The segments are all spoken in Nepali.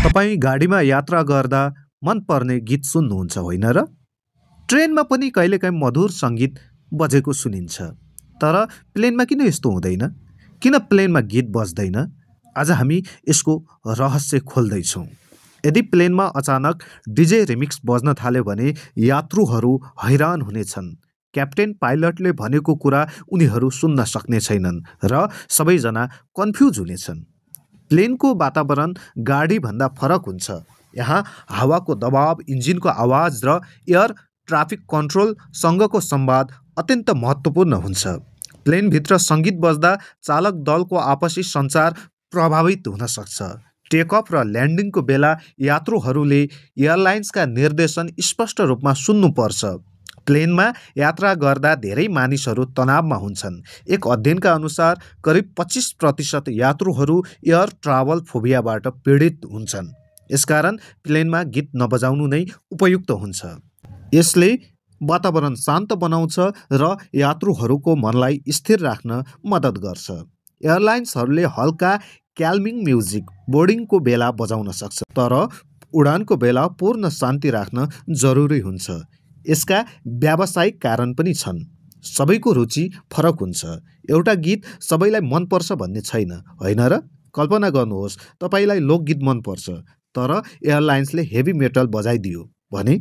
तपाईँ गाडीमा यात्रा गर्दा मन पर्ने गीत सुन्नुहुन्छ होइन र? ट्रेनमा पनि कहिलेकाहीँ मधुर सङ्गीत बजेको सुनिन्छ। तर प्लेनमा किन यस्तो हुँदैन? किन प्लेनमा गीत बज्दैन? आज हामी यसको रहस्य खोल्दैछौँ। यदि प्लेनमा अचानक डिजे रिमिक्स बज्न थाल्यो भने यात्रुहरू हैरान हुनेछन्। क्याप्टेन पाइलटले भनेको कुरा उनीहरू सुन्न सक्ने छैनन् र सबैजना कन्फ्युज हुनेछन्। प्लेनको वातावरण गाडीभन्दा फरक हुन्छ। यहाँ हावाको दबाव, इन्जिनको आवाज र एयर ट्राफिक कन्ट्रोलसँगको संवाद अत्यन्त महत्त्वपूर्ण हुन्छ। प्लेनभित्र सङ्गीत बज्दा चालक दलको आपसी सञ्चार प्रभावित हुन सक्छ। टेकअफ र ल्यान्डिङको बेला यात्रुहरूले एयरलाइन्सका निर्देशन स्पष्ट रूपमा सुन्नुपर्छ। प्लेनमा यात्रा गर्दा धेरै मानिसहरू तनावमा हुन्छन्। एक अध्ययनका अनुसार करिब 25% यात्रुहरू एयर ट्राभल फोबियाबाट पीडित हुन्छन्। यसकारण प्लेनमा गीत नबजाउनु नै उपयुक्त हुन्छ। यसले वातावरण शान्त बनाउँछ र यात्रुहरूको मनलाई स्थिर राख्न मद्दत गर्छ। एयरलाइन्सहरूले हल्का क्याल्मिङ म्युजिक बोर्डिङको बेला बजाउन सक्छ, तर उडानको बेला पूर्ण शान्ति राख्न जरुरी हुन्छ। यसका व्यावसायिक कारण पनि छन्। सबैको रुचि फरक हुन्छ। एउटा गीत सबैलाई मनपर्छ भन्ने छैन, होइन र? कल्पना गर्नुहोस्, तपाईँलाई लोकगीत मनपर्छ, तर एयरलाइन्सले हेभी मेटल बजाइदियो भने?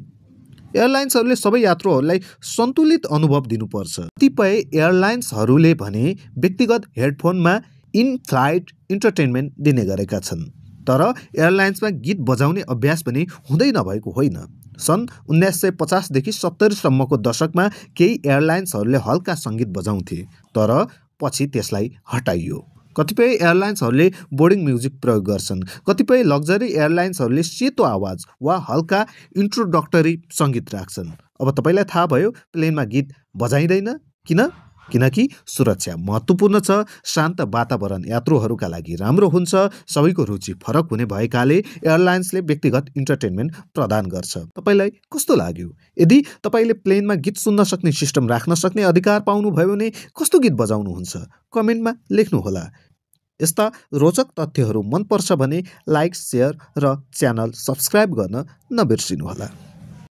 एयरलाइन्सहरूले सबै यात्रुहरूलाई सन्तुलित अनुभव दिनुपर्छ। कतिपय एयरलाइन्सहरूले भने व्यक्तिगत हेडफोनमा इन फ्लाइट इन्टरटेनमेन्ट दिने गरेका छन्। तर एयरलाइन्समा गीत बजाउने अभ्यास पनि हुँदै नभएको होइन। सन् 1950 देखि 70 सम्मको दशकमा केही एयरलाइन्सहरूले हल्का सङ्गीत बजाउँथे, तर पछि त्यसलाई हटाइयो। कतिपय एयरलाइन्सहरूले बोर्डिङ म्युजिक प्रयोग गर्छन्। कतिपय लग्जरी एयरलाइन्सहरूले सेतो आवाज वा हल्का इन्ट्रोडक्टरी सङ्गीत राख्छन्। अब तपाईँलाई थाहा भयो प्लेनमा गीत बजाइँदैन किन? किनकि सुरक्षा महत्त्वपूर्ण छ। शान्त वातावरण यात्रुहरूका लागि राम्रो हुन्छ। सबैको रुचि फरक हुने भएकाले एयरलाइन्सले व्यक्तिगत इन्टरटेनमेन्ट प्रदान गर्छ। तपाईँलाई कस्तो लाग्यो? यदि तपाईँले प्लेनमा गीत सुन्न सक्ने सिस्टम राख्न सक्ने अधिकार पाउनुभयो भने कस्तो गीत बजाउनुहुन्छ? कमेन्टमा लेख्नुहोला। यस्ता रोचक तथ्यहरू मनपर्छ भने लाइक, सेयर र च्यानल सब्स्क्राइब गर्न नबिर्सिनुहोला।